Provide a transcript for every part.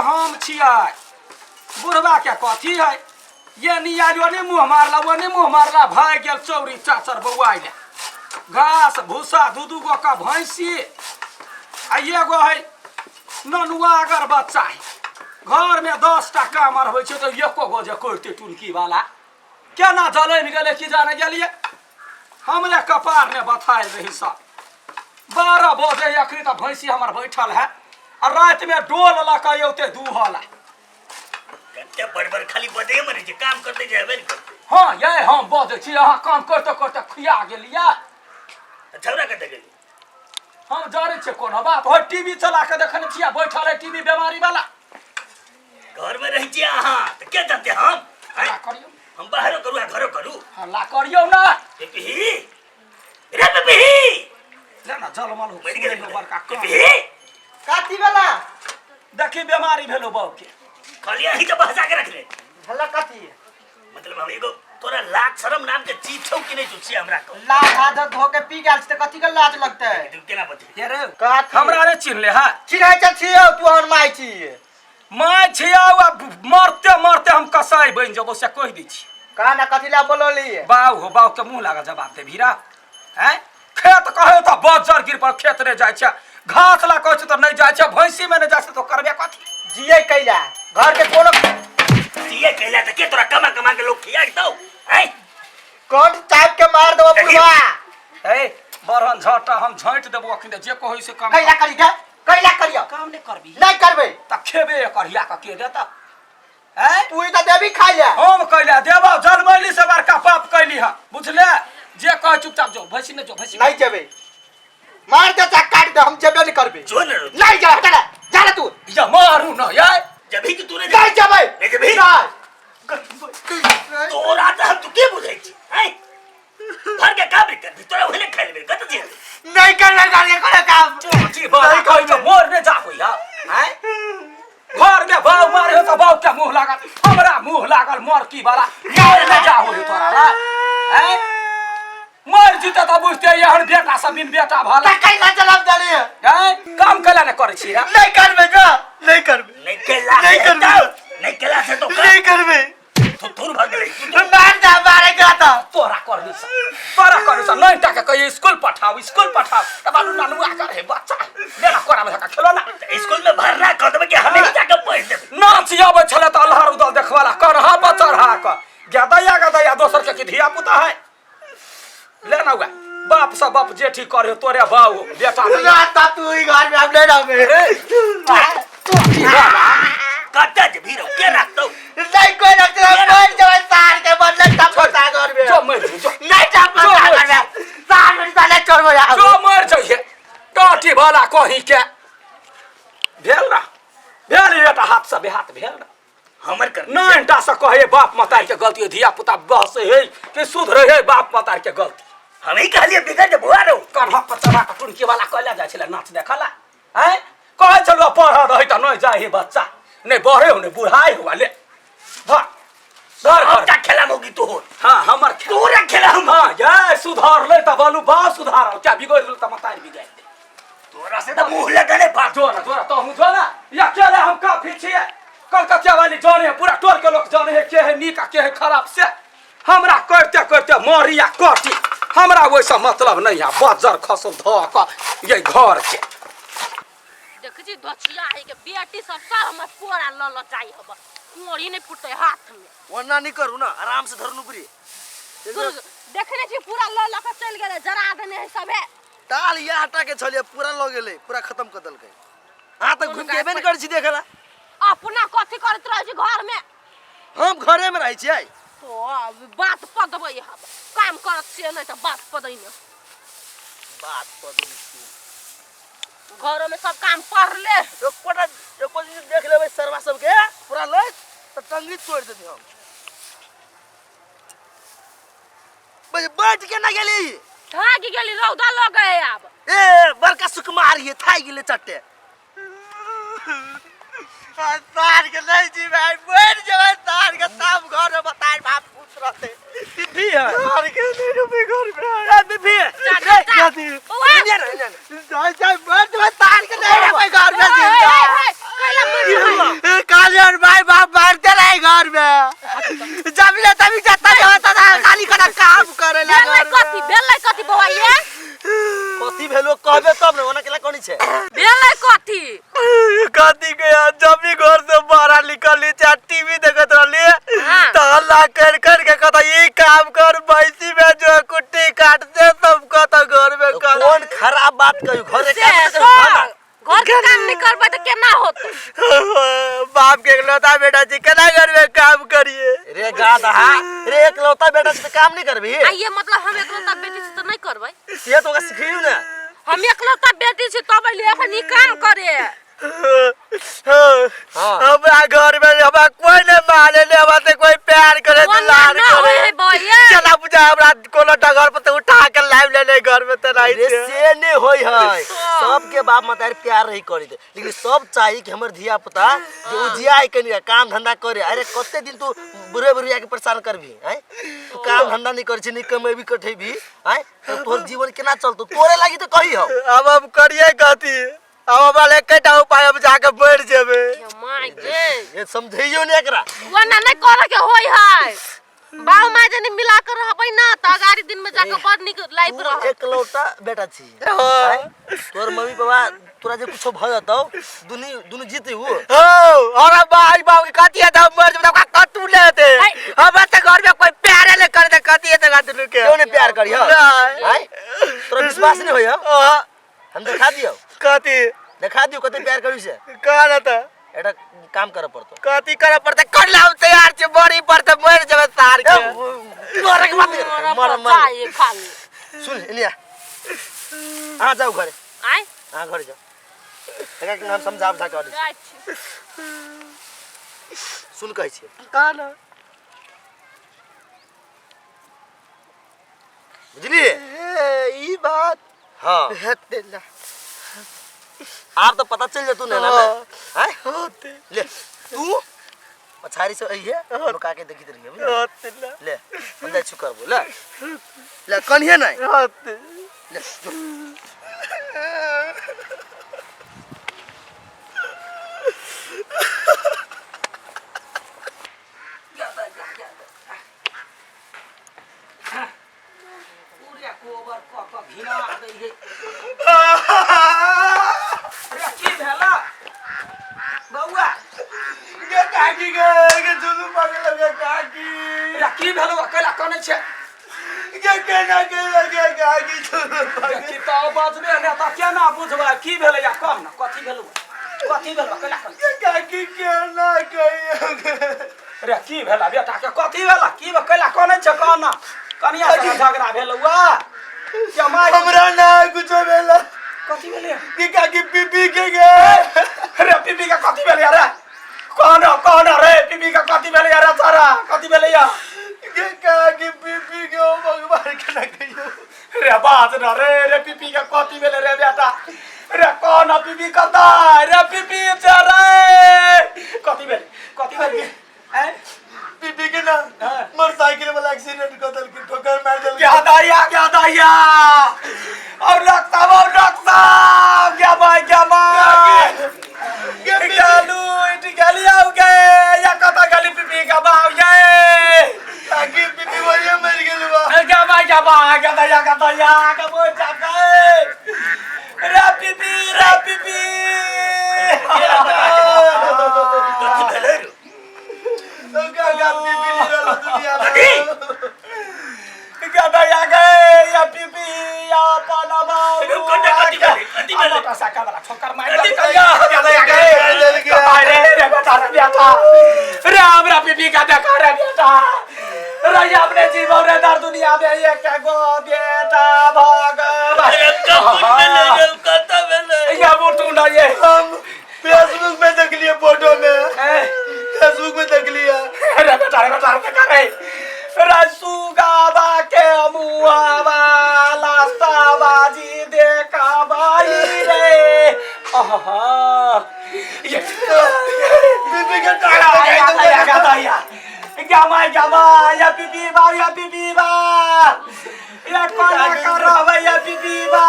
हम छियै बुढ़वा के कथी है ये नियाज ओने मुँह मारला ओने मुँह मारला भागि गेल चौरी चाचर बौआइ ले घास भूसा दू दू गो के भैंसी आ एगो है ननुआ अगर बच्चा है घर में 10 टा काम आर होइ छै तऽ एको गो जे करतै टुनकी वाला केना जलमि गेलै की जाने गेलियै हमरे कपार ने बथायल रही सब 12 बजे अखनी तऽ भैंसी हमर बैठल है आ रातिमे डोल लऽ कऽ औते दूहऽ ला। कते बड़ बड़ खाली बजैए मरै छै, काम करते जे हेबे ने करते। हँ यै, हम बजै छी, अहाँ काम करिते करिते खुआ गेलियै। तऽ छौड़ा कतऽ गेलै? हम जानै छियै कोनो बात हो, टीवी चला कऽ देखने छियै, बैठल है टीवी बेमारी वाला। घर में रहै छियै अहाँ तऽ के जानते हम? हल्ला करियौ। हम बाहरो करू आ घरो करू। हल्ला करियौ ना। पिपही रे पिपही। ले ना जलमल हो। मरि गेलै। बड़का काम। पिपही। कथी वाला? देखी, बेमारी भेलो बाबू के। कहलियै अहीं के बहसा के रखले। हल्ला कथी? मतलब हम एगो तोरा लाज शरम नाम के चीज छौ कि नहीं छौ से हमरा कह। लाज हाथ धो के पी गेल छी तऽ कथी के लाज लगतै? तू केना बजली? ये रे। कथी? हमरा रे चिन्हले है? चिन्है तऽ छियौ, तू हमर माय छी। माय छियौ आ मरते मरते हम कसाई बनि जेबौ से कहि दै छी। कहा ना, कथी ला बोलौली? बाउ हो, बाउ के मुँह लागल जवाब दे भीरा। हैं खेत कहे तऽ बज्जर गिर पर खेत नहि जाइ छै, घास ला कहै छै तऽ नहि जाइ छै, भैंसी मे नहि जाइ छै तऽ करबे कथी? जियै कैला घर के कोनो जिए कैला तऽ के तोरा कमा कमा के लोग खिया दौ हैं? कौन चाप के मार देबो बुढ़वा। ए बरहन झटा हम झाँटि देबो अखन, जे कहै से काम। कैला करी के कैला करियो? काम नहि करबी? नहीं करबै। तऽ खेबे करिया कऽ के देता हैं? तू ही तऽ देबी खाइ ले। हम कैला देबौ? जन्मैली से बड़का पाप कैली हँ, बुझले? जे कह चुपचाप जो, भैंसी नहि जो, भैंसी। नहीं जेबै, मार दे चाहे काट दे, हम जेबे नहीं करबै। जो न रो। नहीं जा, हटा ले, जा ले तू। या मारू न यार। जबही कि तू नहीं? नहीं जेबै। नहीं जेबही? नहीं। तोरा तऽ हम तू के बुझै छी हैं? घर के काम नहीं करबी, तोरा ओहने खाइ लेबे कत जे। नहीं करबै घर के कोनो काम। जी बाबा कहै छ मोर ने जा होई हा हैं? घर में बाऊ मारे हो त बाऊ के मुंह लागल, हमरा मुंह लागल मरकी वाला। मोर ने जा होई तोरा ला हैं? मर जीते त बुझते एहन बेटा सब बिन बेटा भला। तऽ कैला जलम देली? हैं, काम कैला ने करै छी रे? नहीं करबै, जा, नहीं करबै। नहीं केला नहीं से करबी। हेतौ, नहीं केला से तो नहीं करबै। तू थोड़ भग गेलै तू। मार दे, मारे का तो तोरा करनी सा, तोरा करनी सा। नहीं टाके कहिए स्कूल पठाओ, स्कूल पठाओ त बालू ननुआ कर हे बच्चा लेना कोरा में धक्का खेलो ना। स्कूल में भरना कर देबै कि हमें ही जाके पढ़ देबै? नाच आबै छलै तऽ अल्हार उदल देखवाला करहा पर चढ़ा कऽ गदैया गदैया दोसर के की धिया पुता है। ले ना उहे बाप से बाप जेठी करे तोरे बाऊ बेटा नहीं। रात तू ही घर में हम नहीं रहबे। कतऽ जेबही रौ, के राखतौ? नहीं कोई रखते, मर जेबै सार के बदले तब बता घर में। जो मर जो। नहीं जा बता घर में, सार में साले छोड़बो यार। जो मर जइहे टाटी वाला कहीं के भेल ना भेल बेटा, हाथ से बेहाथ भेल ना। हमर कर नहीं टा से कहे बाप मतार के गलती, धिया पुता बहसे हे कि सुधरे हे बाप मतार के गलती। हम ही कहलिए बिगड़ जे बुआ रौ। कन्हा पर चढ़ा कऽ टुनकी वाला कहला जाइ छलै नाच देखला आँय? कहै छलहुँ पढ़ रहै तऽ नहि जाइ हे बच्चा, नहि बढ़े हो नहि बुढ़ाइ हुआ। ले धर धर घर। सबटा खेला मौगी तोहर। हाँ, हमर खेला। तोरा खेला हम। हाँ ये सुधरलै तऽ बोलू बा सुधारल, क्या बिगड़ि गेल तऽ मतारि बिगाड़ि दे। तोरा से तऽ मुंह लगने बात। जो ना, जो ना, तोहू जो ना। या अकेले हम काफी छियै, कलकतिया वाली जाने है, पूरा टोल के लोग जाने है के है नीक आ के है खराब। से हमरा करते करते मरी या कटी, हमरा ओहिसँ मतलब नहीं है। बज्जर खसल धऽ कऽ ये घर के। देखै छी दछिया है के बेटी सब सब हमर पोरा लऽ लऽ जाइ हब, कोड़ी नहि फुटतै हाथ में। ओना नहीं करू ना, आराम से धरनु बुरी। देखने छी पूरा लऽ लऽ कऽ चलि गेलै, जरा देने है सबे। ताल या हटा के छलिए, पूरा लऽ गेलै, पूरा खत्म कर देलकै। अहाँ तऽ घुमि के एबे नहि करै छी देखला। अपना कथी करैत रहै छी घर में? हम घरे में रहै छियै। तो अब बात पदबै हम, काम करत से नहि तऽ बात पदै ने। बात पदबै छियै। घरो में सब काम पढ़ले। एकोटा एको दिन देख लेबै सरवा सबके पूरा लैत तऽ टंगरी तोड़ि देबै हम। बैठ के ना गेली? थाकि गेली, रौदा लग गए आब। ए बड़का सुकुमार ये थाकि गेलै चट्टे। सार के नहीं जीवे, मर जेबै सार के, तब घर में बताए बाप खुश रहते। बीबी है। सार के नहीं रहबे घर में। ए बीबी। जा, जा, जा। रे, बौआ। एने रे, एने रे। जाय जाय, मर जेबै सार के, नहीं रहबे घर में। ए, ए, ए, कैला मर जेबै? तोर भाई बाप मारते रहे घर में जब ले तभी जाता जाता था खाली कना काम करे ला भेलै कथी भेलै कथी बौआ ये कथी भेलो कहबे तब ने ओना केला कोनी छै भेलै कथी कथी के जब भी घर से बाहर निकलली चाहे टीवी देखत रहली हाँ। तो हल्ला कर कर के कहता ये काम कर भैंसी में जो कुट्टी काट दे सब कहता घर में कर कोन खराब बात कहियो घर के से काम तो करबै ना। घर के काम नहीं करबै तऽ केना होतै बाप के इकलौता बेटा जी केना घर में काम करिए रे गाधा रे एकलौता बेटा से काम नहीं करबी आ ये मतलब हम एकलौता बेटी छी तऽ नहीं करबै से तो ओकरा सिखियो ने हम एकलौता बेटी छी तब अइली एखन ई काम करे हाँ। हमरा घर में हमरा कोई नहीं माने नहीं हमरा से कोई प्यार करे ओना दुलार ना होय करे है बौआ चला बुझा हमरा कोनो डगर पर तो उठा के लाइव ले ले घर में तो नहीं रे छे। से नहीं होय है सबके बाप मतारी प्यार रही करी दे लेकिन सब चाही कि हमर धिया पुता जे उजियाए कनी काम धंधा करे। अरे कते दिन तू बुढ़े बुढ़िया के परेशान करबी हैं? तू काम धंधा नहीं करै छी, नहीं कमेबी कठेबी हैं? तो तोहर जीवन केना चलतो? तोरे लागी तो कही हो। अब हम करिए कथी? अब हमरा एकेटा उपाय, हम जाके बैठ जेबे। माय गे, ये समझैयो ने एकरा। ओना नहीं करे के होय है। बाऊ my जनी मिला कर रहबै ना त अगाड़ी दिन में जाके बड़ नीक लाइफ तू रहत। एकलौता बेटा छी। हाँ। तोहर मम्मी पापा तोरा जे कुछो भ जतौ दुनू दुनू जीते हो। हो, और भाई बाप के कथी है त हम मर जेबै त ओकरा कतू लेते। हमरा त घर में कोई प्यारे नहीं करते, कथी है त कतू के। क्यों नहीं प्यार करियो? नहीं। हैं? तोरा विश्वास नहीं होय? हाँ। हम देखा दियो। कथी? देखा दियो कते प्यार करी से। कह त एटा काम करे पड़तो। कथी करे पड़ते? कर ला, हम तैयार छी, मरी पड़ते मर जेबै सार के। मरे के बात कर, मर मर। चाहे खाली। सुन इलिया, आ जाओ घरे। आय? आ घरे जाओ। एकरा के हम समझा बुझा के अबै छी। जाइ छी। सुन कहै छी। कह न। बुझलिए? ए, ई बात। हाँ। हेते ला। आब तो पता चल जतू ने ना। हाँ। हैं? होते। ले तू पछाड़ी से अइहे लुका के देखित रहिए, बुझलिए? होते ला। ले हम जाइ छी करबो। ले ले कन्हे नहीं। होते। ले जो। पूरा गोबर कऽ कऽ घिना दै है। अरे की भेला बौआ? गे काकी गे, गे जुलू पकड़ गे काकी। अरे की भेलौ? कैला कनै छै? गे केना के गे काकी जुलू पकड़। की तऽ बजबे ने तऽ केना बुझबै की भेलै? या कह न कथी भेलौ, कथी भेलौ, कैला कनै? गे काकी केना कहियो गे। अरे की भेला बेटा के? कथी भेला? की कैला कनै छै कह न। कनिया से झगड़ा भेलौ आ क्या माय? हमरा ना कुछो भेला। कथी भेलै? गे काकी पीपी के गे। अरे पीपी के कथी भेलै? अरे कह न, कह न रे, पीपी के कथी भेलै? अरे सारा कथी भेलै या? गे काकी पीपी के, ओ भगवान केना कहियो। रे बाज न रे, रे पीपी के कथी भेलै रे बेटा? रे कह न पीपी कतऽ रे? पीपी छै रे, कथी भेलै, कथी भेलै? हैं? पीपी के ना हाँ। मोटरसाइकिल वाला एक्सीडेंट कर देलकै, ठोकर मार देलकै। क्या दैया, क्या दैया, और डॉक्टर साहब, और डॉक्टर साहब, क्या भाई, क्या माय गेलू it गेली आउ गे या कतऽ गेली पीपी का बाव ये? काकी पीपी वही मर गेल बा। क्या भाई, क्या भाई, क्या दैया, क्या दैया, क्या बोल जा गए रे पीपी, रे पीपी। कथी भेलै रे? काका पीपी नहीं रहल दुनिया में। क्या दैया गए या पीपी या पनामा? रे कथी कथी भेलै, कथी भेलै? मोटरसाइकिल वाला ठोकर मारि कथी देलकै या, क्या दैया गए अरे रे बेटा, रे बेटा रे, हमरा पीपी का देखा रे बेटा रे, अपने जीवन रे दर दुनिया में एक गो बेटा भगवान। अरे कब भेलै रे, कतऽ भेलै? या मोटू ना ये हम फेसबुक में देख लिए फोटो में। हैं? फेसबुक में देख लिया। अरे बेटा रे, बेटा रे, देखा रे रसुगाबा के मुआवा लास्ताबाजी देखा भाई रे। आहा ये पीपी के टांग या दिखाई दो। या या या या पीपी बा, या पीपी बा, या कोना करब या पीपी बा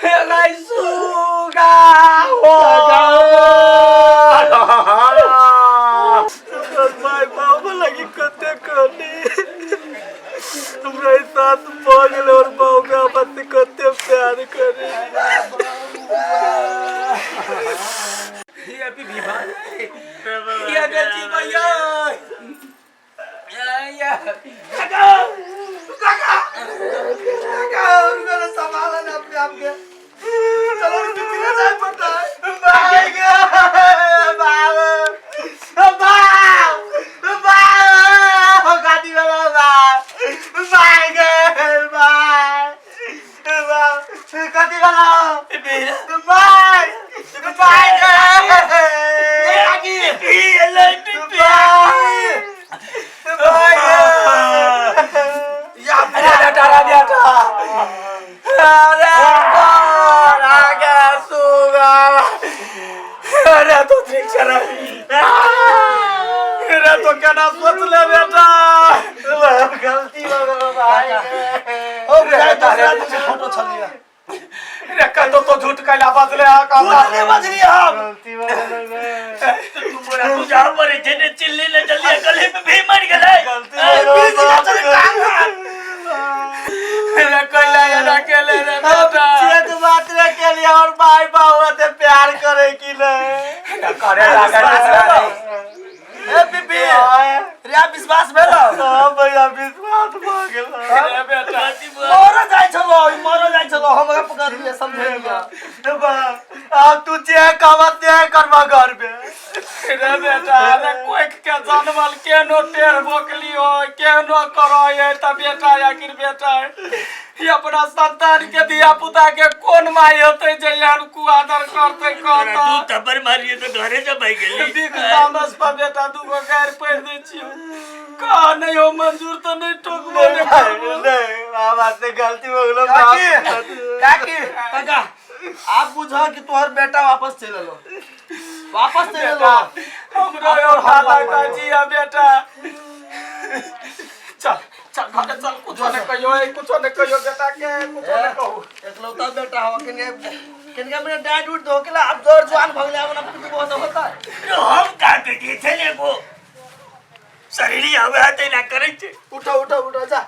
रे सुगा हो। ये भी भाई ये बेटी भैया या काका काका काका और मेरा संभाला ना अपने आप के चलो कितना जाए पड़ता है भाई गे बाप बाप बाप गाड़ी वाला बाप भाई गे बाप बाप गाड़ी वाला भाई भाई गे काकी भाई या अरे बेटा रे बेटा अरे कौन आ गया सुगा अरे तो ठीक से रह अरे तो केना सोच ले बेटा गलती हो गलो भाई ओ बुझाइ दूसरा दूसरा फोटो छलिए रे कतो तो झूठ कैला बदले आ का झूठ नहीं बजली हम गलती हो गलो रे तू मोरा तू जा मरे जेने चिल्ली ले जल्दी गले में भी मर गेलै गलती हो बीच गलो में चले टांग रे कैला ये ना केले रे बेटा चेक बात रे के लिए और भाई बाबू से प्यार करे की नहीं ना करे लागल ए बीबी रे आप विश्वास भेलो हां भैया विश्वास भ गेल रे बेटा मर जाइ छलो ई मर जाइ छलो हमरा पकड़ लिए समझे लिया बा अब तू जे कहबा ते करबा घर में रे बेटा रे कोख के जानवल केनो टेढ़ बोकली हो केनो करो ये त बेटा आखिर बेटा ये अपना संतान के धिया पुता के कोन माई होते जे एहन कुआदर करते तोरा कहता दू थप्पड़ मारिए तो घरे से भाग गेली दिख तामस पर बेटा दूगो गारि पढ़ दै छियो कहा नहीं हो मंजूर तो नहीं टोकबो नहीं करबो। नहीं बाबा से गलती हो गेलो काकी काकी काका आप बुझा कि तोहर बेटा वापस चल एलो वापस चल एलो हमरो और हाथा का जिया बेटा चल चल घरे चल कुछो नहीं कहियो ए, कुछो नहीं कहियो बेटा के कुछो नहीं कहू एकलौता बेटा हो किनके किनके मेरे डैड उठ धोकेला अब जोर जवान भगले अब ना कुछ बहुत होता है रे हम का करिए छे ने को शरीर हवे हाथे ना करै छै उठो उठो उठो जा